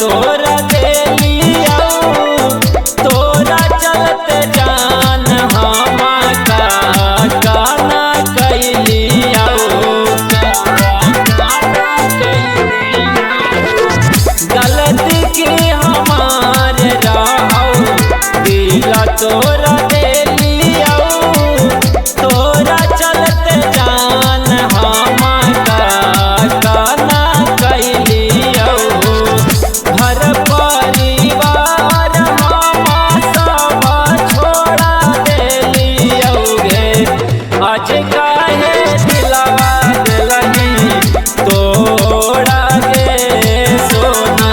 तोरा देलियौ तोरा चलते जान हम का काना कैलियौ। गलती की हमार रहौ दिल तोरा देलियौ तोरा चलते जान हम का काना कैलियौ। घर परिवार हम सब छोड़ा देलियौ गे आज काहे दिलवा देलही तोड़ा गे सोना।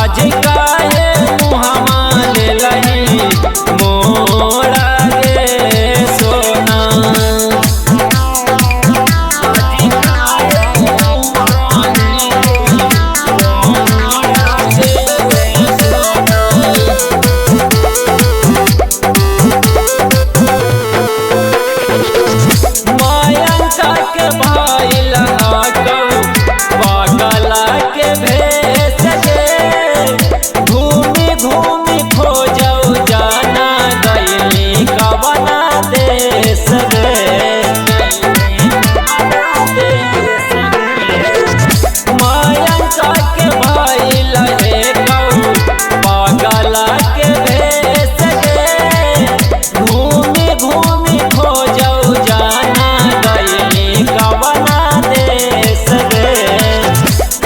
आज काहे मुहमा लेलही मोड़ा गे सोना। मायंका के भाई लगा पागला के भेस गे घूमी घूमी खोजौ जाना गईली कवना देश गे। मायंका के भाई लहे पागला के भेस गे घूमी घूमी खोजौ जाना गईली कवना देश गे।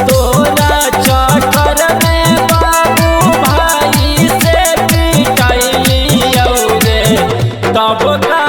तोरा चक्कर में बाबू भाई से पिटैलियौ गे तब का